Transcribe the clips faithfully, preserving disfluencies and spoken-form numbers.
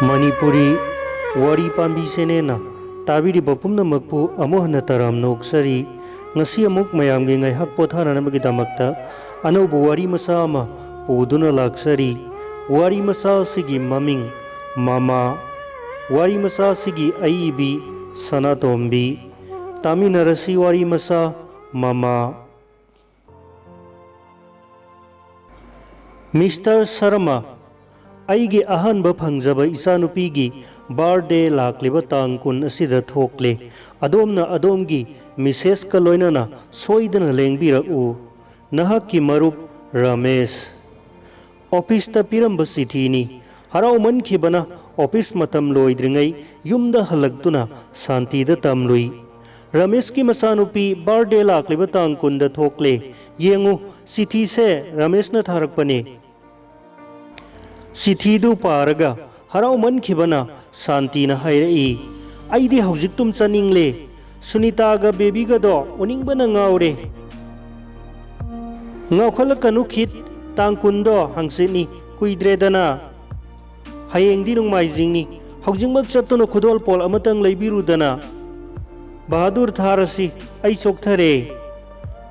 ꯃꯅꯤꯄꯨꯔꯤ ꯋꯥꯔꯤ ꯄꯥꯝꯕꯤ ꯆꯦꯅꯦꯜꯅ ꯇꯥꯕꯤꯔꯤꯕ ꯄꯨꯝꯅꯃꯛꯄꯨ ꯑꯃꯨꯛ ꯍꯟꯅ ꯇꯔꯥꯝꯅ ꯑꯣꯛꯆꯔꯤ꯫ ꯉꯁꯤ ꯑꯃꯨꯛ ꯃꯌꯥꯝꯒꯤ ꯉꯥꯏꯍꯥꯛ ꯄꯣꯊꯥꯅꯅꯕꯒꯤꯗꯃꯛꯇ ꯑꯅꯧꯕ ꯋꯥꯔꯤ ꯃꯆꯥ ꯑꯃ ꯄꯨꯗꯨꯅ ꯂꯥꯛꯆꯔꯤ꯫ ꯋꯥꯔꯤ ꯃꯆꯥ ꯑꯁꯤꯒꯤ ꯃꯃꯤꯡ ꯃꯃꯥ꯫ ꯋꯥꯔꯤ ꯃꯆꯥ ꯑꯁꯤꯒꯤ ꯑꯏꯕꯤ ꯁꯅꯥꯇꯣꯝꯕꯤ꯫ ꯇꯥꯃꯤꯟꯅꯔꯁꯤ ꯋꯥꯔꯤ ꯃꯆꯥ ꯃꯃꯥ꯫ ꯃꯤꯁꯇꯔ ꯁꯔꯃ, ꯑꯩꯒꯤ ꯑꯍꯥꯟꯕ ꯐꯪꯖꯕ ꯏꯆꯥꯅꯨꯄꯤꯒꯤ ꯕꯥꯔꯗꯦ ꯂꯥꯛꯂꯤꯕ ꯇꯥꯡ ꯀꯨꯟ ꯑꯁꯤꯗ ꯊꯣꯛꯂꯦ꯫ ꯑꯗꯣꯝꯅ ꯑꯗꯣꯝꯒꯤ ꯃꯤꯁꯦꯁꯀ ꯂꯣꯏꯅꯅ ꯁꯣꯏꯗꯅ ꯂꯦꯡꯕꯤꯔꯛꯎ꯫ ꯅꯍꯥꯛꯀꯤ ꯃꯔꯨꯞ ꯔꯃꯦꯁ꯫ ꯑꯣꯐꯤꯁꯇ ꯄꯤꯔꯝꯕ ꯆꯤꯊꯤꯅꯤ꯫ ꯍꯔꯥꯎꯃꯟꯈꯤꯕꯅ ꯑꯣꯐꯤꯁ ꯃꯇꯝ ꯂꯣꯏꯗ꯭ꯔꯤꯉꯩ ꯌꯨꯝꯗ ꯍꯜꯂꯛꯇꯨꯅ ꯁꯥꯟꯇꯤꯗ ꯇꯝꯂꯨꯏ꯫ ꯔꯃꯦꯁꯀꯤ ꯃꯆꯥꯅꯨꯄꯤ ꯕꯥꯔꯗꯦ ꯂꯥꯛꯂꯤꯕ ꯇꯥꯡ ꯀꯨꯟꯗ ꯊꯣꯛꯂꯦ꯫ ꯌꯦꯡꯉꯨ, ꯆꯤꯊꯤꯁꯦ ꯔꯃꯦꯁꯅ ꯊꯥꯔꯛꯄꯅꯦ꯫ ꯆꯤꯊꯤꯗꯨ ꯄꯥꯔꯒ ꯍꯔꯥꯎꯃꯟꯈꯤꯕꯅ ꯁꯥꯟꯇꯤꯅ ꯍꯥꯏꯔꯛꯏ, "ꯑꯩꯗꯤ ꯍꯧꯖꯤꯛꯇꯨꯝ ꯆꯠꯅꯤꯡꯂꯦ꯫ ꯁꯨꯅꯤꯇꯥꯒ ꯕꯦꯕꯤꯒꯗꯣ ꯎꯅꯤꯡꯕꯅ ꯉꯥꯎꯔꯦ꯫" "ꯉꯥꯎꯈꯠꯂꯛꯀꯅꯨ ꯈꯤꯠ, ꯇꯥꯡ ꯀꯨꯟꯗꯣ ꯍꯪꯆꯤꯠꯅꯤ, ꯀꯨꯏꯗ꯭ꯔꯦꯗꯅ꯫ ꯍꯌꯦꯡꯗꯤ ꯅꯣꯡꯃꯥꯏꯖꯤꯡꯅꯤ, ꯍꯧꯖꯤꯛꯃꯛ ꯆꯠꯇꯨꯅ ꯈꯨꯗꯣꯜꯄꯣꯠ ꯑꯃꯇꯪ ꯂꯩꯕꯤꯔꯨꯗꯅ꯫" "ꯕꯍꯥꯗꯨꯔ ꯊꯥꯔꯁꯤ, ꯑꯩ ꯆꯣꯛꯊꯔꯦ꯫"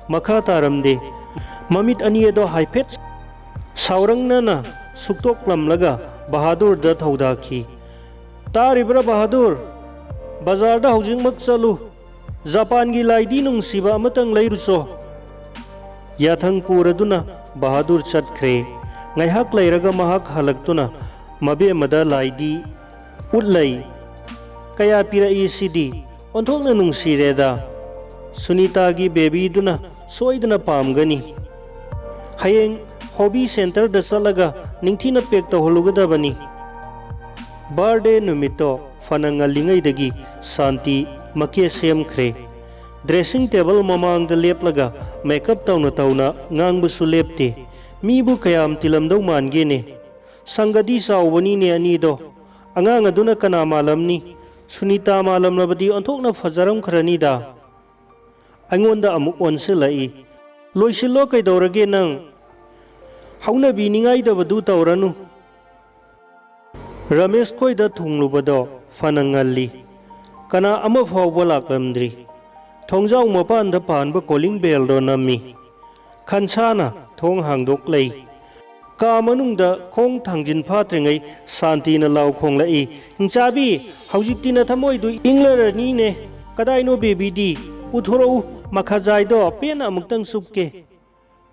ꯃꯈꯥ ꯇꯥꯔꯝꯗꯦ꯫ ꯃꯃꯤꯠ ꯑꯅꯤ ꯑꯗꯣ ꯍꯥꯏꯐꯦꯠ ꯁꯥꯎꯔꯪꯅꯅ ꯁꯨꯛꯇꯣꯛꯂꯝꯂꯒ ꯕꯍꯥꯗꯨꯔꯗ ꯊꯧꯗꯥꯈꯤ꯫ "ꯇꯥꯔꯤꯕ꯭ꯔꯥ ꯕꯍꯥꯗꯨꯔ? ꯕꯖꯥꯔꯗ ꯍꯧꯖꯤꯛꯃꯛ ꯆꯠꯂꯨ꯫ ꯖꯄꯥꯟꯒꯤ ꯂꯥꯏꯗꯤ ꯅꯨꯡꯁꯤꯕ ꯑꯃꯇꯪ ꯂꯩꯔꯨꯆꯣ꯫" ꯌꯥꯊꯪ ꯄꯨꯔꯗꯨꯅ ꯕꯍꯥꯗꯨꯔ ꯆꯠꯈ꯭ꯔꯦ꯫ ꯉꯥꯏꯍꯥꯛ ꯂꯩꯔꯒ ꯃꯍꯥꯛ ꯍꯜꯂꯛꯇꯨꯅ ꯃꯕꯦꯝꯃꯗ ꯂꯥꯏꯗꯤ ꯎꯠꯂꯩ꯫ "ꯀꯌꯥ ꯄꯤꯔꯛꯏ ꯁꯤꯗꯤ? ꯑꯣꯟꯊꯣꯛꯅ ꯅꯨꯡꯁꯤꯔꯦꯗ꯫ ꯁꯨꯅꯤꯇꯥꯒꯤ ꯕꯦꯕꯤꯗꯨꯅ ꯁꯣꯏꯗꯅ ꯄꯥꯝꯒꯅꯤ꯫ ꯍꯌꯦꯡ ꯍꯣꯕꯤ ꯁꯦꯟꯇꯔꯗ ꯆꯠꯂꯒ ꯅꯤꯡꯊꯤꯅ ꯄꯦꯛ ꯇꯧꯍꯜꯂꯨꯒꯗꯕꯅꯤ꯫" ꯕꯥꯔꯗꯦ ꯅꯨꯃꯤꯠꯇꯣ ꯐꯅ ꯉꯜꯂꯤꯉꯩꯗꯒꯤ ꯁꯥꯟꯇꯤ ꯃꯀꯦ ꯁꯦꯝꯈ꯭ꯔꯦ꯫ ꯗ꯭ꯔꯦꯁꯤꯡ ꯇꯦꯕꯜ ꯃꯃꯥꯡꯗ ꯂꯦꯞꯂꯒ ꯃꯦꯀꯞ ꯇꯧꯅ ꯇꯧꯅ ꯉꯥꯡꯕꯁꯨ ꯂꯦꯞꯇꯦ꯫ ꯃꯤꯕꯨ ꯀꯌꯥꯝ ꯇꯤꯜꯂꯝꯗꯧ ꯃꯥꯟꯒꯦꯅꯦ? ꯁꯪꯒꯗꯤ ꯆꯥꯎꯕꯅꯤꯅꯦ ꯑꯅꯤꯗꯣ꯫ ꯑꯉꯥꯡ ꯑꯗꯨꯅ ꯀꯅꯥ ꯃꯥꯜꯂꯝꯅꯤ? ꯁꯨꯅꯤꯇꯥ ꯃꯥꯜꯂꯝꯂꯕꯗꯤ ꯑꯣꯟꯊꯣꯛꯅ ꯐꯖꯔꯝꯈ꯭ꯔꯅꯤꯗ꯫ ꯑꯩꯉꯣꯟꯗ ꯑꯃꯨꯛ ꯑꯣꯟꯁꯤꯜꯂꯛꯏ꯫ ꯂꯣꯏꯁꯤꯜꯂꯣ, ꯀꯩꯗꯧꯔꯒꯦ ꯅꯪ? ꯍꯧꯅꯕꯤꯅꯤꯡꯉꯥꯏꯗꯕꯗꯨ ꯇꯧꯔꯅꯨ꯫ ꯔꯃꯦꯁ ꯈꯣꯏꯗ ꯊꯨꯡꯂꯨꯕꯗꯣ ꯐꯅ ꯉꯜꯂꯤ꯫ ꯀꯅꯥ ꯑꯃ ꯐꯥꯎꯕ ꯂꯥꯛꯂꯝꯗ꯭ꯔꯤ꯫ ꯊꯣꯡꯖꯥꯎ ꯃꯄꯥꯟꯗ ꯄꯥꯟꯕ ꯀꯣꯂꯤꯡ ꯕꯦꯜꯗꯣ ꯅꯝꯃꯤ꯫ ꯈꯟꯁꯥꯅ ꯊꯣꯡ ꯍꯥꯡꯗꯣꯛꯂꯩ꯫ ꯀꯥ ꯃꯅꯨꯡꯗ ꯈꯣꯡ ꯊꯥꯡꯖꯤꯟ ꯐꯥꯠꯇ꯭ꯔꯤꯉꯩ ꯁꯥꯟꯇꯤꯅ ꯂꯥꯎ ꯈꯣꯡꯂꯛꯏ, "ꯍꯤꯡꯆꯥꯕꯤ, ꯍꯧꯖꯤꯛꯇꯤ ꯅꯊꯃꯣꯏꯗꯨ ꯏꯪꯂꯔꯅꯤꯅꯦ꯫ ꯀꯗꯥꯏꯅꯣ ꯕꯦꯕꯤꯗꯤ? ꯄꯨꯊꯣꯔꯛꯎ, ꯃꯈꯥꯖꯥꯏꯗꯣ ꯄꯦꯟꯅ ꯑꯃꯨꯛꯇꯪ ꯆꯨꯞꯀꯦ꯫"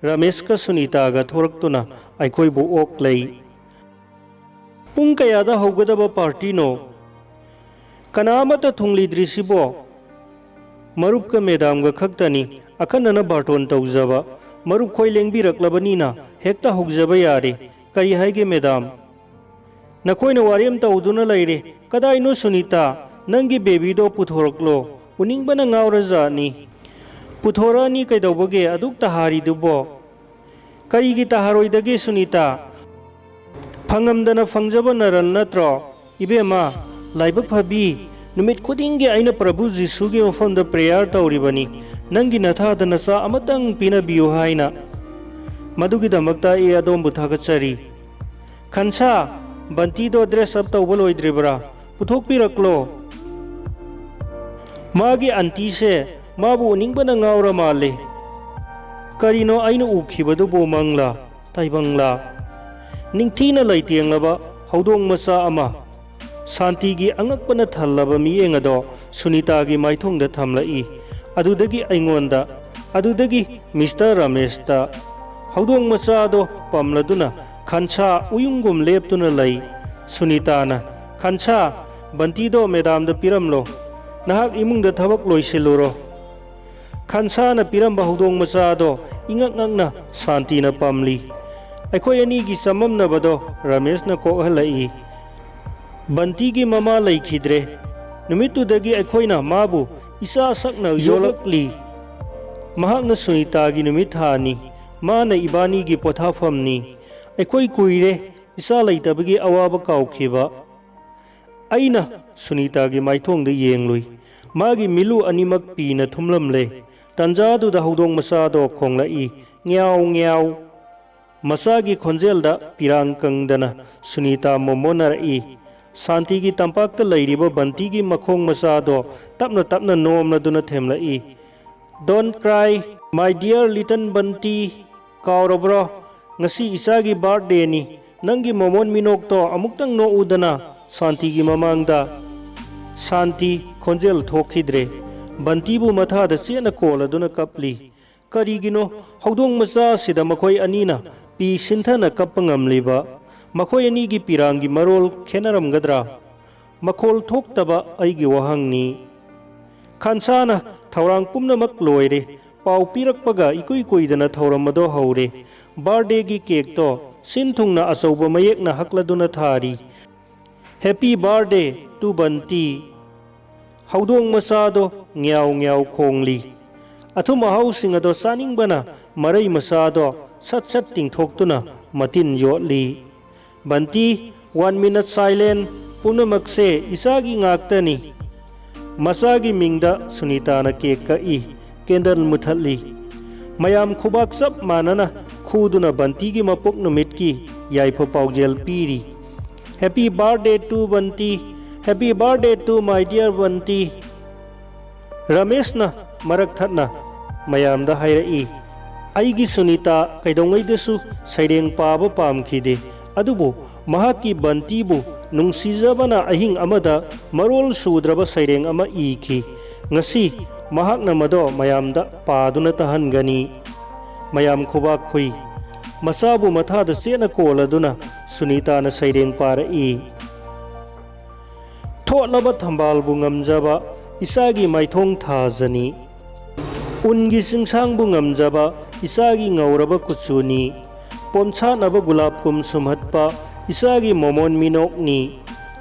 ꯔꯃꯦꯁꯀ ꯁꯨꯅꯤꯇꯥꯒ ꯊꯣꯔꯛꯇꯨꯅ ꯑꯩꯈꯣꯏꯕꯨ ꯑꯣꯛꯂꯩ꯫ "ꯄꯨꯡ ꯀꯌꯥꯗ ꯍꯧꯒꯗꯕ ꯄꯥꯔꯇꯤꯅꯣ? ꯀꯅꯥ ꯑꯃꯠꯇ ꯊꯨꯡꯂꯤꯗ꯭ꯔꯤꯁꯤꯕꯣ?" "ꯃꯔꯨꯞꯀ ꯃꯦꯗꯥꯝꯒ ꯈꯛꯇꯅꯤ ꯑꯈꯟꯅꯅ ꯕꯥꯔꯇꯣꯟ ꯇꯧꯖꯕ꯫ ꯃꯔꯨꯞ ꯈꯣꯏ ꯂꯦꯡꯕꯤꯔꯛꯂꯕꯅꯤꯅ ꯍꯦꯛꯇ ꯍꯧꯖꯕ ꯌꯥꯔꯦ꯫ ꯀꯔꯤ ꯍꯥꯏꯒꯦ ꯃꯦꯗꯥꯝ?" "ꯅꯈꯣꯏꯅ ꯋꯥꯔꯦꯝ ꯇꯧꯗꯨꯅ ꯂꯩꯔꯦ꯫ ꯀꯗꯥꯏꯅꯣ ꯁꯨꯅꯤꯇꯥ? ꯅꯪꯒꯤ ꯕꯦꯕꯤꯗꯣ ꯄꯨꯊꯣꯔꯛꯂꯣ꯫ ꯎꯅꯤꯡꯕꯅ ꯉꯥꯎꯔꯖꯥꯠꯅꯤ꯫" "ꯄꯨꯊꯣꯔꯛꯑꯅꯤ ꯀꯩꯗꯧꯕꯒꯦ? ꯑꯗꯨꯛ ꯇꯍꯥꯔꯤꯗꯨꯕꯣ?" "ꯀꯔꯤꯒꯤ ꯇꯍꯥꯔꯣꯏꯗꯒꯦ ꯁꯨꯅꯤꯇꯥ? ꯐꯪꯉꯝꯗꯅ ꯐꯪꯖꯕ ꯅꯔꯟ ꯅꯠꯇ꯭ꯔꯣ? ꯏꯕꯦꯝꯃ, ꯂꯥꯏꯕꯛ ꯐꯕꯤ, ꯅꯨꯃꯤꯠ ꯈꯨꯗꯤꯡꯒꯤ ꯑꯩꯅ ꯄ꯭ꯔꯚꯨ ꯖꯤꯁꯨꯒꯤ ꯃꯐꯝꯗ ꯄ꯭ꯔꯦꯌꯔ ꯇꯧꯔꯤꯕꯅꯤ, ꯅꯪꯒꯤ ꯅꯊꯥꯗ ꯅꯆꯥ ꯑꯃꯇꯪ ꯄꯤꯅꯕꯤꯌꯨ ꯍꯥꯏꯅ꯫ ꯃꯗꯨꯒꯤꯗꯃꯛꯇ ꯑꯩ ꯑꯗꯣꯝꯕꯨ ꯊꯥꯒꯠꯆꯔꯤ꯫ ꯈꯟꯁꯥ, ꯕꯟꯇꯤꯗꯣ ꯗ꯭ꯔꯦꯁ ꯑꯞ ꯇꯧꯕ ꯂꯣꯏꯗ꯭ꯔꯤꯕ꯭ꯔꯥ? ꯄꯨꯊꯣꯛꯄꯤꯔꯛꯂꯣ꯫ ꯃꯥꯒꯤ ꯑꯟꯇꯤꯁꯦ ꯃꯥꯕꯨ ꯎꯅꯤꯡꯕꯅ ꯉꯥꯎꯔ ꯃꯥꯜꯂꯦ꯫ ꯀꯔꯤꯅꯣ ꯑꯩꯅ ꯎꯈꯤꯕꯗꯨꯕꯨ, ꯃꯪꯂꯥ ꯇꯥꯏꯕꯪꯂꯥ?" ꯅꯤꯡꯊꯤꯅ ꯂꯩꯇꯦꯡꯂꯕ ꯍꯧꯗꯣꯡ ꯃꯆꯥ ꯑꯃ꯫ ꯁꯥꯟꯇꯤꯒꯤ ꯑꯉꯛꯄꯅ ꯊꯜꯂꯕ ꯃꯤꯠꯌꯦꯡ ꯑꯗꯣ ꯁꯨꯅꯤꯇꯥꯒꯤ ꯃꯥꯏꯊꯣꯡꯗ ꯊꯝꯂꯛꯏ꯫ ꯑꯗꯨꯗꯒꯤ ꯑꯩꯉꯣꯟꯗ, ꯑꯗꯨꯗꯒꯤ ꯃꯤꯁꯇꯔ ꯔꯃꯦꯁꯇ꯫ ꯍꯧꯗꯣꯡ ꯃꯆꯥꯗꯣ ꯄꯝꯂꯗꯨꯅ ꯈꯟꯁꯥ ꯎꯌꯨꯡꯒꯨꯝ ꯂꯦꯞꯇꯨꯅ ꯂꯩ꯫ ꯁꯨꯅꯤꯇꯥꯅ, "ꯈꯟꯁꯥ, ꯕꯟꯇꯤꯗꯣ ꯃꯦꯗꯥꯝꯗ ꯄꯤꯔꯝꯂꯣ꯫ ꯅꯍꯥꯛ ꯏꯃꯨꯡꯗ ꯊꯕꯛ ꯂꯣꯏꯁꯤꯜꯂꯨꯔꯣ꯫" ꯈꯟꯁꯥꯅ ꯄꯤꯔꯝꯕ ꯍꯧꯗꯣꯡ ꯃꯆꯥꯗꯣ ꯏꯉꯛ ꯉꯛꯅ ꯁꯥꯟꯇꯤꯅ ꯄꯝꯂꯤ꯫ ꯑꯩꯈꯣꯏ ꯑꯅꯤꯒꯤ ꯆꯃꯝꯅꯕꯗꯣ ꯔꯃꯦꯁꯅ ꯀꯣꯛꯍꯜꯂꯛꯏ꯫ "ꯕꯟꯇꯤꯒꯤ ꯃꯃꯥ ꯂꯩꯈꯤꯗ꯭ꯔꯦ꯫ ꯅꯨꯃꯤꯠꯇꯨꯗꯒꯤ ꯑꯩꯈꯣꯏꯅ ꯃꯥꯕꯨ ꯏꯆꯥ ꯁꯛꯅ ꯌꯣꯛꯂꯛꯂꯤ꯫ ꯃꯍꯥꯛꯅ ꯁꯨꯅꯤꯇꯥꯒꯤ ꯅꯨꯃꯤꯠ ꯊꯥꯅꯤ꯫ ꯃꯥꯅ ꯏꯕꯥꯅꯤꯒꯤ ꯄꯣꯊꯥꯐꯝꯅꯤ꯫ ꯑꯩꯈꯣꯏ ꯀꯨꯏꯔꯦ ꯏꯆꯥ ꯂꯩꯇꯕꯒꯤ ꯑꯋꯥꯕ ꯀꯥꯎꯈꯤꯕ꯫ ꯑꯩꯅ ꯁꯨꯅꯤꯇꯥꯒꯤ ꯃꯥꯏꯊꯣꯡꯗ ꯌꯦꯡꯂꯨꯏ꯫ ꯃꯥꯒꯤ ꯃꯤꯠꯂꯨ ꯑꯅꯤꯃꯛ ꯄꯤꯅ ꯊꯨꯝꯂꯝꯂꯦ꯫ ꯇꯥꯟꯖꯥꯗꯨꯗ ꯍꯧꯗꯣꯡ ꯃꯆꯥꯗꯣ ꯈꯣꯡꯂꯛꯏ, "ꯉ꯭ꯌꯥꯎ ꯉ꯭ꯌꯥꯎ"꯫ ꯃꯆꯥꯒꯤ ꯈꯣꯟꯖꯦꯜꯗ ꯄꯤꯔꯥꯡ ꯀꯪꯗꯅ ꯁꯨꯅꯤꯇꯥ ꯃꯣꯃꯣꯟꯅꯔꯛꯏ꯫ ꯁꯥꯟꯇꯤꯒꯤ ꯇꯝꯄꯥꯛꯇ ꯂꯩꯔꯤꯕ ꯕꯟꯇꯤꯒꯤ ꯃꯈꯣꯡ ꯃꯆꯥꯗꯣ ꯇꯞꯅ ꯇꯞꯅ ꯅꯣꯝꯂꯗꯨꯅ ꯊꯦꯝꯂꯛꯏ꯫ "Don't cry, my dear little ꯕꯟꯇꯤ꯫ ꯀꯥꯎꯔꯕ꯭ꯔꯣ? ꯉꯁꯤ ꯏꯆꯥꯒꯤ ꯕꯥꯔꯊꯗꯦꯅꯤ꯫ ꯅꯪꯒꯤ ꯃꯣꯃꯣꯟ ꯃꯤꯅꯣꯛꯇꯣ ꯑꯃꯨꯛꯇꯪ ꯅꯣꯛꯎꯗꯅ ꯁꯥꯟꯇꯤꯒꯤ ꯃꯃꯥꯡꯗ"꯫ ꯁꯥꯟꯇꯤ ꯈꯣꯟꯖꯦꯜ ꯊꯣꯛꯈꯤꯗ꯭ꯔꯦ꯫ ꯕꯟꯇꯤꯕꯨ ꯃꯊꯥꯗ ꯆꯦꯠꯅ ꯀꯣꯜꯂꯗꯨꯅ ꯀꯞꯂꯤ꯫ ꯀꯔꯤꯒꯤꯅꯣ ꯍꯧꯗꯣꯡ ꯃꯆꯥ ꯑꯁꯤꯗ ꯃꯈꯣꯏ ꯑꯅꯤꯅ ꯄꯤ ꯁꯤꯟꯊꯅ ꯀꯞꯄ ꯉꯝꯂꯤꯕ? ꯃꯈꯣꯏ ꯑꯅꯤꯒꯤ ꯄꯤꯔꯥꯡꯒꯤ ꯃꯔꯣꯜ ꯈꯦꯠꯅꯔꯝꯒꯗ꯭ꯔꯥ? ꯃꯈꯣꯜ ꯊꯣꯛꯇꯕ ꯑꯩꯒꯤ ꯋꯥꯍꯪꯅꯤ꯫ ꯈꯥꯟꯁꯥꯅ ꯊꯧꯔꯥꯡ ꯄꯨꯝꯅꯃꯛ ꯂꯣꯏꯔꯦ꯫ ꯄꯥꯎ ꯄꯤꯔꯛꯄꯒ ꯏꯀꯨꯏ ꯀꯨꯏꯗꯅ ꯊꯧꯔꯝ ꯑꯗꯣ ꯍꯧꯔꯦ꯫ ꯕꯥꯔꯊꯗꯦꯒꯤ ꯀꯦꯛꯇꯣ ꯁꯤꯟ ꯊꯨꯡꯅ ꯑꯆꯧꯕ ꯃꯌꯦꯛꯅ ꯍꯛꯂꯗꯨꯅ ꯊꯥꯔꯤ꯫ "Happy birthday to ꯕꯟꯇꯤ"꯫ ꯍꯧꯗꯣꯡ ꯃꯆꯥꯗꯣ ꯉ꯭ꯌꯥꯎ ꯉ꯭ꯌꯥꯎ ꯈꯣꯡꯂꯤ꯫ ꯑꯊꯨꯝ ꯑꯍꯥꯎꯁꯤꯡ ꯑꯗꯣ ꯆꯥꯅꯤꯡꯕꯅ ꯃꯔꯩ ꯃꯆꯥꯗꯣ ꯁꯠ ꯁꯠ ꯇꯤꯡꯊꯣꯛꯇꯨꯅ ꯃꯇꯤꯟ ꯌꯣꯠꯂꯤ꯫ "ꯕꯟꯇꯤ, one minute silence, ꯄꯨꯝꯅꯃꯛꯁꯦ ꯏꯆꯥꯒꯤ ꯉꯥꯛꯇꯅꯤ"꯫ ꯃꯆꯥꯒꯤ ꯃꯤꯡꯗ ꯁꯨꯅꯤꯇꯥꯅ ꯀꯦꯛ ꯀꯛꯏ, ꯀꯦꯟꯗꯜ ꯃꯨꯊꯠꯂꯤ꯫ ꯃꯌꯥꯝ ꯈꯨꯕꯥꯛ ꯆꯞ ꯃꯥꯟꯅꯅ ꯈꯨꯗꯨꯅ ꯕꯟꯇꯤꯒꯤ ꯃꯄꯣꯛ ꯅꯨꯃꯤꯠꯀꯤ ꯌꯥꯏꯐ ꯄꯥꯎꯖꯦꯜ ꯄꯤꯔꯤ꯫ "Happy birthday to ꯕꯟꯇꯤ, happy birthday to my dear ꯕꯟꯇꯤ"꯫ ꯔꯃꯦꯁꯅ ꯃꯔꯛ ꯊꯠꯅ ꯃꯌꯥꯝꯗ ꯍꯥꯏꯔꯛꯏ, "ꯑꯩꯒꯤ ꯁꯨꯅꯤꯇꯥ ꯀꯩꯗꯧꯉꯩꯗꯁꯨ ꯁꯩꯔꯦꯡ ꯄꯥꯕ ꯄꯥꯝꯈꯤꯗꯦ, ꯑꯗꯨꯕꯨ ꯃꯍꯥꯛꯀꯤ ꯕꯟꯇꯤꯕꯨ ꯅꯨꯡꯁꯤꯖꯕꯅ ꯑꯍꯤꯡ ꯑꯃꯗ ꯃꯔꯣꯜ ꯁꯨꯗ꯭ꯔꯕ ꯁꯩꯔꯦꯡ ꯑꯃ ꯏꯈꯤ꯫ ꯉꯁꯤ ꯃꯍꯥꯛꯅ ꯃꯗꯣ ꯃꯌꯥꯝꯗ ꯄꯥꯗꯨꯅ ꯇꯥꯍꯟꯒꯅꯤ"꯫ ꯃꯌꯥꯝ ꯈꯨꯕꯥꯛ ꯈꯨꯏ꯫ ꯃꯆꯥꯕꯨ ꯃꯊꯥꯗ ꯆꯦꯠꯅ ꯀꯣꯜꯂꯗꯨꯅ ꯁꯨꯅꯤꯇꯥꯅ ꯁꯩꯔꯦꯡ ꯄꯥꯔꯛꯏ꯫ ꯊꯣꯠꯂꯕ ꯊꯝꯕꯥꯜꯕꯨ ꯉꯝꯖꯕ ꯏꯆꯥꯒꯤ ꯃꯥꯏꯊꯣꯡ ꯊꯥꯖꯅꯤ꯫ ꯎꯟꯒꯤ ꯆꯤꯡꯁꯥꯡꯕꯨ ꯉꯝꯖꯕ ꯏꯆꯥꯒꯤ ꯉꯧꯔꯕ ꯀꯨꯆꯨꯅꯤ꯫ ꯄꯣꯝꯁꯥꯠꯅꯕ ꯒꯨꯂꯥꯞꯀꯨꯝ ꯁꯨꯝꯍꯠꯄ ꯏꯆꯥꯒꯤ ꯃꯣꯃꯣꯟ ꯃꯤꯅꯣꯛꯅꯤ꯫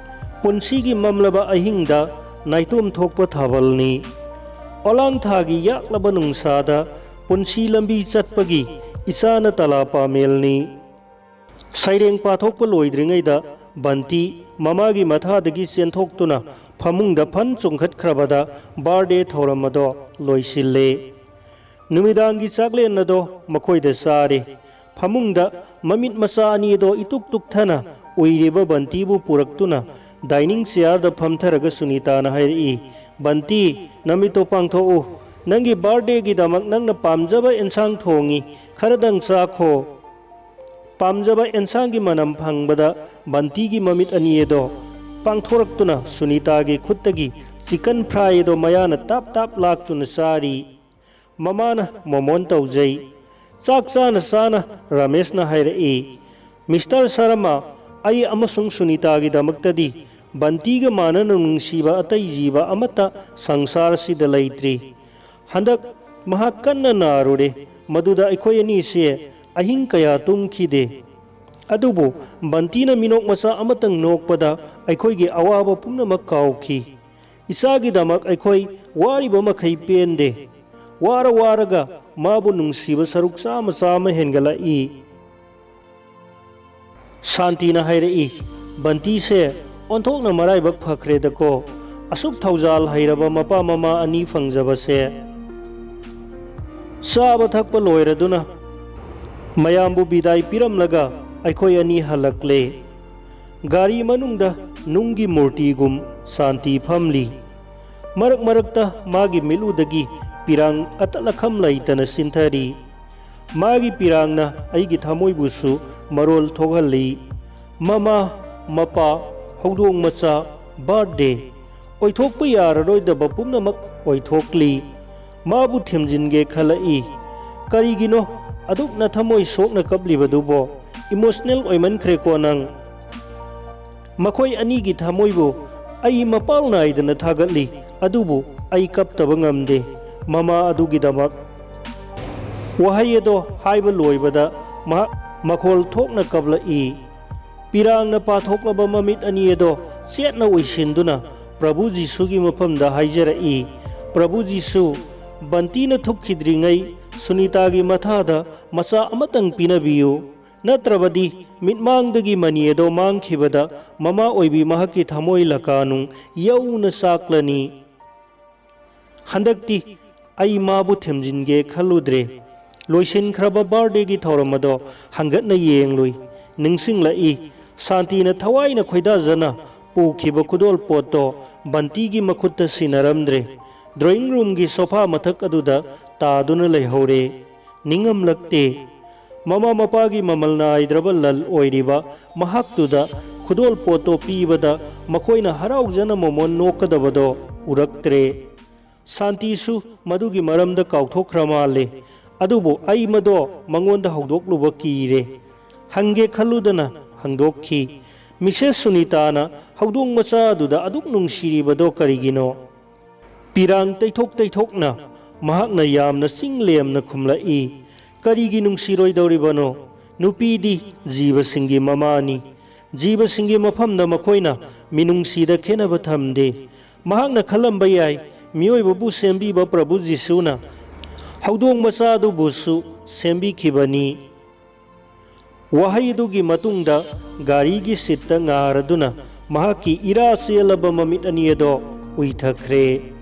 ꯄꯨꯟꯁꯤꯒꯤ ꯃꯝꯂꯕ ꯑꯍꯤꯡꯗ ꯅꯥꯏꯇꯣꯝ ꯊꯣꯛꯄ ꯊꯥꯕꯜꯅꯤ꯫ ꯑꯣꯂꯥꯡ ꯊꯥꯒꯤ ꯌꯥꯛꯂꯕ ꯅꯨꯡꯁꯥꯗ ꯄꯨꯟꯁꯤ ꯂꯝꯕꯤ ꯆꯠꯄꯒꯤ ꯏꯆꯥꯅ ꯇꯂꯥ ꯄꯥꯃꯦꯜꯅꯤ꯫ ꯁꯩꯔꯦꯡ ꯄꯥꯊꯣꯛꯄ ꯂꯣꯏꯗ꯭ꯔꯤꯉꯩꯗ ꯕꯟꯇꯤ ꯃꯃꯥꯒꯤ ꯃꯊꯥꯗꯒꯤ ꯆꯦꯟꯊꯣꯛꯇꯨꯅ ꯐꯃꯨꯡꯗ ꯐꯟ ꯆꯣꯡꯈꯠꯈ꯭ꯔꯕꯗ ꯕꯥꯔꯗꯦ ꯊꯧꯔꯝ ꯑꯗꯣ ꯂꯣꯏꯁꯤꯜꯂꯦ꯫ ꯅꯨꯃꯤꯗꯥꯡꯒꯤ ꯆꯥꯛꯂꯦꯟ ꯑꯗꯣ ꯃꯈꯣꯏꯗ ꯆꯥꯔꯦ꯫ ꯐꯃꯨꯡꯗ ꯃꯃꯤꯠ ꯃꯆꯥ ꯑꯅꯤ ꯑꯗꯣ ꯏꯇꯨꯛ ꯇꯨꯛꯊꯅ ꯎꯏꯔꯤꯕ ꯕꯟꯇꯤꯕꯨ ꯄꯨꯔꯛꯇꯨꯅ ꯗꯥꯏꯅꯤꯡ ꯆꯤꯌꯥꯔꯗ ꯐꯝꯊꯔꯒ ꯁꯨꯅꯤꯇꯥꯅ ꯍꯥꯏꯔꯛꯏ, "ꯕꯟꯇꯤ, ꯅꯃꯤꯠꯇꯣ ꯄꯥꯡꯊꯣꯛꯎ꯫ ꯅꯪꯒꯤ ꯕꯥꯔꯗꯦꯒꯤꯗꯃꯛ ꯅꯪꯅ ꯄꯥꯝꯖꯕ ꯑꯦꯟꯁꯥꯡ ꯊꯣꯡꯉꯤ꯫ ꯈꯔꯗꯪ ꯆꯥꯈꯣ꯫" ꯄꯥꯝꯖꯕ ꯑꯦꯟꯁꯥꯡꯒꯤ ꯃꯅꯝ ꯐꯪꯕꯗ ꯕꯟꯇꯤꯒꯤ ꯃꯃꯤꯠ ꯑꯅꯤ ꯑꯗꯣ ꯄꯥꯡꯊꯣꯔꯛꯇꯨꯅ ꯁꯨꯅꯤꯇꯥꯒꯤ ꯈꯨꯠꯇꯒꯤ ꯆꯤꯀꯟ ꯐ꯭ꯔꯥꯏ ꯑꯗꯣ ꯃꯌꯥꯅ ꯇꯥꯞ ꯇꯥꯞ ꯂꯥꯛꯇꯨꯅ ꯆꯥꯔꯤ꯫ ꯃꯃꯥꯅ ꯃꯣꯃꯣꯟ ꯇꯧꯖꯩ꯫ ꯆꯥꯛ ꯆꯥꯅ ꯆꯥꯅ ꯔꯃꯦꯁꯅ ꯍꯥꯏꯔꯛꯏ, "ꯃꯤꯁꯇꯔ ꯁꯔꯃ, ꯑꯩ ꯑꯃꯁꯨꯡ ꯁꯨꯅꯤꯇꯥꯒꯤꯗꯃꯛꯇꯗꯤ ꯕꯟꯇꯤꯒ ꯃꯥꯟꯅꯅ ꯅꯨꯡꯁꯤꯕ ꯑꯇꯩ ꯖꯤꯕ ꯑꯃꯠꯇ ꯁꯪꯁꯥꯔꯁꯤꯗ ꯂꯩꯇ꯭ꯔꯤ꯫ ꯍꯟꯗꯛ ꯃꯍꯥꯛ ꯀꯟꯅ ꯅꯥꯔꯨꯔꯦ, ꯃꯗꯨꯗ ꯑꯩꯈꯣꯏ ꯑꯅꯤꯁꯦ ꯑꯍꯤꯡ ꯀꯌꯥ ꯇꯨꯝꯈꯤꯗꯦ꯫ ꯑꯗꯨꯕꯨ ꯕꯟꯇꯤꯅ ꯃꯤꯅꯣꯛ ꯃꯆꯥ ꯑꯃꯇꯪ ꯅꯣꯛꯄꯗ ꯑꯩꯈꯣꯏꯒꯤ ꯑꯋꯥꯕ ꯄꯨꯝꯅꯃꯛ ꯀꯥꯎꯈꯤ꯫ ꯏꯆꯥꯒꯤꯗꯃꯛ ꯑꯩꯈꯣꯏ ꯋꯥꯔꯤꯕ ꯃꯈꯩ ꯄꯦꯟꯗꯦ꯫ ꯋꯥꯔ ꯋꯥꯔꯒ ꯃꯥꯕꯨ ꯅꯨꯡꯁꯤꯕ ꯁꯔꯨꯛ ꯆꯥꯝꯃ ꯆꯥꯝꯃ ꯍꯦꯟꯒꯠꯂꯛꯏ꯫" ꯁꯥꯟꯇꯤꯅ ꯍꯥꯏꯔꯛꯏ, "ꯕꯟꯇꯤꯁꯦ ꯑꯣꯟꯊꯣꯛꯅ ꯃꯔꯥꯏꯕꯛ ꯐꯈ꯭ꯔꯦꯗꯀꯣ, ꯑꯁꯨꯛ ꯊꯧꯖꯥꯜ ꯍꯩꯔꯕ ꯃꯄꯥ ꯃꯃꯥ ꯑꯅꯤ ꯐꯪꯖꯕꯁꯦ꯫" ꯆꯥꯕ ꯊꯛꯄ ꯂꯣꯏꯔꯗꯨꯅ ꯃꯌꯥꯝꯕꯨ ꯕꯤꯗꯥꯏ ꯄꯤꯔꯝꯂꯒ ꯑꯩꯈꯣꯏ ꯑꯅꯤ ꯍꯜꯂꯛꯂꯦ꯫ ꯒꯥꯔꯤ ꯃꯅꯨꯡꯗ ꯅꯨꯡꯒꯤ ꯃꯨꯔꯇꯤꯒꯨꯝ ꯁꯥꯟꯇꯤ ꯐꯝꯂꯤ꯫ ꯃꯔꯛ ꯃꯔꯛꯇ ꯃꯥꯒꯤ ꯃꯤꯠꯂꯨꯗꯒꯤ ꯄꯤꯔꯥꯡ ꯑꯇꯠ ꯑꯈꯝ ꯂꯩꯇꯅ ꯆꯤꯟꯊꯔꯤ꯫ ꯃꯥꯒꯤ ꯄꯤꯔꯥꯡꯅ ꯑꯩꯒꯤ ꯊꯃꯣꯏꯕꯨꯁꯨ ꯃꯔꯣꯜ ꯊꯣꯛꯍꯜꯂꯤ꯫ ꯃꯃꯥ, ꯃꯄꯥ, ꯍꯧꯗꯣꯡ ꯃꯆꯥ, ꯕꯥꯔꯠꯗꯦ꯫ ꯑꯣꯏꯊꯣꯛꯄ ꯌꯥꯔꯔꯣꯏꯗꯕ ꯄꯨꯝꯅꯃꯛ ꯑꯣꯏꯊꯣꯛꯂꯤ꯫ ꯃꯥꯕꯨ ꯊꯦꯝꯖꯤꯟꯒꯦ ꯈꯜꯂꯛꯏ꯫ "ꯀꯔꯤꯒꯤꯅꯣ ꯑꯗꯨꯛ ꯅꯊꯃꯣꯏ ꯁꯣꯛꯅ ꯀꯞꯂꯤꯕꯗꯨꯕꯣ? ꯏꯃꯣꯁꯅꯦꯜ ꯑꯣꯏꯃꯟꯈ꯭ꯔꯦꯀꯣ ꯅꯪ꯫" ꯃꯈꯣꯏ ꯑꯅꯤꯒꯤ ꯊꯃꯣꯏꯕꯨ ꯑꯩ ꯃꯄꯥꯜ ꯅꯥꯏꯗꯅ ꯊꯥꯒꯠꯂꯤ, ꯑꯗꯨꯕꯨ ꯑꯩ ꯀꯞꯇꯕ ꯉꯝꯗꯦ꯫ ꯃꯃꯥ ꯑꯗꯨꯒꯤꯗꯃꯛ꯫ ꯋꯥꯍꯩ ꯑꯗꯣ ꯍꯥꯏꯕ ꯂꯣꯏꯕꯗ ꯃꯍꯥꯛ ꯃꯈꯣꯜ ꯊꯣꯛꯅ ꯀꯞꯂꯛꯏ꯫ ꯄꯤꯔꯥꯡꯅ ꯄꯥꯊꯣꯛꯂꯕ ꯃꯃꯤꯠ ꯑꯅꯤ ꯑꯗꯣ ꯆꯦꯠꯅ ꯎꯏꯁꯤꯟꯗꯨꯅ ꯄ꯭ꯔꯚꯨ ꯖꯤꯁꯨꯒꯤ ꯃꯐꯝꯗ ꯍꯥꯏꯖꯔꯛꯏ, "ꯄ꯭ꯔꯚꯨ ꯖꯤꯁꯨ, ꯕꯟꯇꯤꯅ ꯊꯨꯞꯈꯤꯗ꯭ꯔꯤꯉꯩ ꯁꯨꯅꯤꯇꯥꯒꯤ ꯃꯊꯥꯗ ꯃꯆꯥ ꯑꯃꯇꯪ ꯄꯤꯅꯕꯤꯌꯨ, ꯅꯠꯇ꯭ꯔꯕꯗꯤ ꯃꯤꯠꯃꯥꯡꯗꯒꯤ ꯃꯅꯤ ꯑꯗꯣ ꯃꯥꯡꯈꯤꯕꯗ ꯃꯃꯥ ꯑꯣꯏꯕꯤ ꯃꯍꯥꯛꯀꯤ ꯊꯃꯣꯏ ꯂꯀꯥꯅꯨꯡ ꯌꯧꯅ ꯆꯥꯛꯂꯅꯤ꯫ ꯍꯟꯗꯛꯇꯤ ꯑꯩ ꯃꯥꯕꯨ ꯊꯦꯝꯖꯤꯟꯒꯦ ꯈꯜꯂꯨꯗ꯭ꯔꯦ꯫ ꯂꯣꯏꯁꯤꯟꯈ꯭ꯔꯕ ꯕꯥꯔꯗꯦꯒꯤ ꯊꯧꯔꯝ ꯑꯗꯣ ꯍꯪꯒꯠꯅ ꯌꯦꯡꯂꯨꯏ꯫ ꯅꯤꯡꯁꯤꯡꯂꯛꯏ, ꯁꯥꯟꯇꯤꯅ ꯊꯋꯥꯏꯅ ꯈꯣꯏꯗꯥꯖꯅ ꯄꯨꯈꯤꯕ ꯈꯨꯗꯣꯜ ꯄꯣꯠꯇꯣ ꯕꯟꯇꯤꯒꯤ ꯃꯈꯨꯠꯇ ꯁꯤꯟꯅꯔꯝꯗ꯭ꯔꯦ꯫ ꯗ꯭ꯔꯣꯌꯤꯡ ꯔꯨꯝꯒꯤ ꯁꯣꯐꯥ ꯃꯊꯛ ꯑꯗꯨꯗ ꯇꯥꯗꯨꯅ ꯂꯩꯍꯧꯔꯦ꯫ ꯅꯤꯡꯉꯝꯂꯛꯇꯦ꯫ ꯃꯃꯥ ꯃꯄꯥꯒꯤ ꯃꯃꯜ ꯅꯥꯏꯗ꯭ꯔꯕ ꯂꯟ ꯑꯣꯏꯔꯤꯕ ꯃꯍꯥꯛꯇꯨꯗ ꯈꯨꯗꯣꯜ ꯄꯣꯠꯇꯣ ꯄꯤꯕꯗ ꯃꯈꯣꯏꯅ ꯍꯔꯥꯎꯖꯅ ꯃꯣꯃꯣꯟ ꯅꯣꯛꯀꯗꯕꯗꯣ ꯎꯔꯛꯇ꯭ꯔꯦ꯫ ꯁꯥꯟꯇꯤꯁꯨ ꯃꯗꯨꯒꯤ ꯃꯔꯝꯗ ꯀꯥꯎꯊꯣꯛꯈ꯭ꯔ ꯃꯥꯜꯂꯦ꯫ ꯑꯗꯨꯕꯨ ꯑꯩ ꯃꯗꯣ ꯃꯉꯣꯟꯗ ꯍꯧꯗꯣꯛꯂꯨꯕ ꯀꯤꯔꯦ꯫ ꯍꯪꯒꯦ ꯈꯜꯂꯨꯗꯅ ꯍꯪꯗꯣꯛꯈꯤ꯫ ꯃꯤꯁꯦꯁ ꯁꯨꯅꯤꯇꯥꯅ ꯍꯧꯗꯣꯡ ꯃꯆꯥ ꯑꯗꯨꯗ ꯑꯗꯨꯛ ꯅꯨꯡꯁꯤꯔꯤꯕꯗꯣ ꯀꯔꯤꯒꯤꯅꯣ?" ꯄꯤꯔꯥꯡ ꯇꯩꯊꯣꯛ ꯇꯩꯊꯣꯛꯅ ꯃꯍꯥꯛꯅ ꯌꯥꯝꯅ ꯆꯤꯡ ꯂꯦꯝꯅ ꯈꯨꯝꯂꯛꯏ, "ꯀꯔꯤꯒꯤ ꯅꯨꯡꯁꯤꯔꯣꯏꯗꯧꯔꯤꯕꯅꯣ? ꯅꯨꯄꯤꯗꯤ ꯖꯤꯕꯁꯤꯡꯒꯤ ꯃꯃꯥꯅꯤ꯫ ꯖꯤꯕꯁꯤꯡꯒꯤ ꯃꯐꯝꯗ ꯃꯈꯣꯏꯅ ꯃꯤꯅꯨꯡꯁꯤꯗ ꯈꯦꯠꯅꯕ ꯊꯝꯗꯦ꯫ ꯃꯍꯥꯛꯅ ꯈꯜꯂꯝꯕ ꯌꯥꯏ, ꯃꯤꯑꯣꯏꯕꯕꯨ ꯁꯦꯝꯕꯤꯕ ꯄ꯭ꯔꯚꯨ ꯖꯤꯁꯨꯅ ꯍꯧꯗꯣꯡ ꯃꯆꯥ ꯑꯗꯨꯕꯨꯁꯨ ꯁꯦꯝꯕꯤꯈꯤꯕꯅꯤ꯫" ꯋꯥꯍꯩ ꯑꯗꯨꯒꯤ ꯃꯇꯨꯡꯗ ꯒꯥꯔꯤꯒꯤ ꯁꯤꯠꯇ ꯉꯥꯔꯗꯨꯅ ꯃꯍꯥꯛꯀꯤ ꯏꯔꯥ ꯆꯦꯜꯂꯕ ꯃꯃꯤꯠ ꯑꯅꯤ ꯑꯗꯣ ꯎꯏꯊꯈ꯭ꯔꯦ꯫